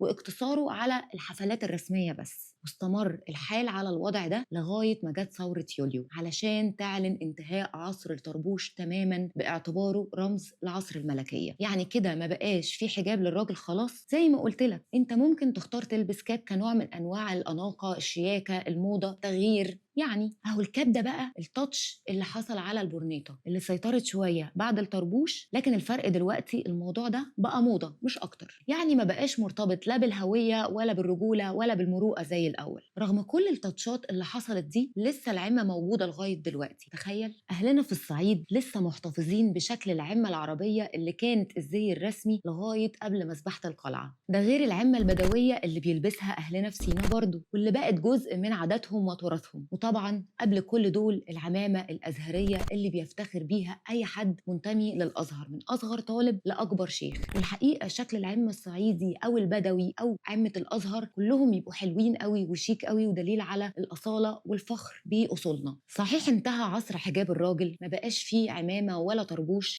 واقتصاره على الحفلات الرسمية بس. واستمر الحال على الوضع ده لغاية ما جت ثورة يوليو علشان تعلن انتهاء عصر الطربوش تماما باعتباره رمز لعصر الملكية. يعني كده ما بقاش في حجاب للراجل خلاص. زي ما قلت لك، انت ممكن تختار تلبس كاب كنوع من انواع الاناقة، الشياكة، الموضة، تغيير. يعني اهو الكاب ده بقى ال touch اللي حصل على البورنيطة اللي سيطرت شوية بعد الطربوش، لكن الفرق دلوقتي الموضوع ده بقى موضة مش اكتر. يعني ما بقاش مرتبط لا بالهوية ولا بالرجولة ولا بالمروءة زي الاول. رغم كل التاتشات اللي حصلت دي لسه العمة موجودة لغاية دلوقتي. تخيل اهلنا في الصعيد لسه محتفظين بشكل العمة العربية اللي كانت الزي الرسمي لغاية قبل مذبحة القلعة، ده غير العمة البدوية اللي بيلبسها اهلنا في سينا برضو، واللي بقت جزء من عاداتهم وتراثهم. وطبعا قبل كل دول العمامة الأزهرية اللي بيفتخر بيها أي حد منتمي للأزهر، من أصغر طالب لأكبر شيخ. والحقيقة شكل العمة الصعيدي أو البدوي أو عمة الأزهر كلهم يبقوا حلوين قوي وشيك قوي، ودليل على الأصالة والفخر بأصولنا. صحيح انتهى عصر حجاب الراجل، ما بقاش فيه عمامة ولا طربوش،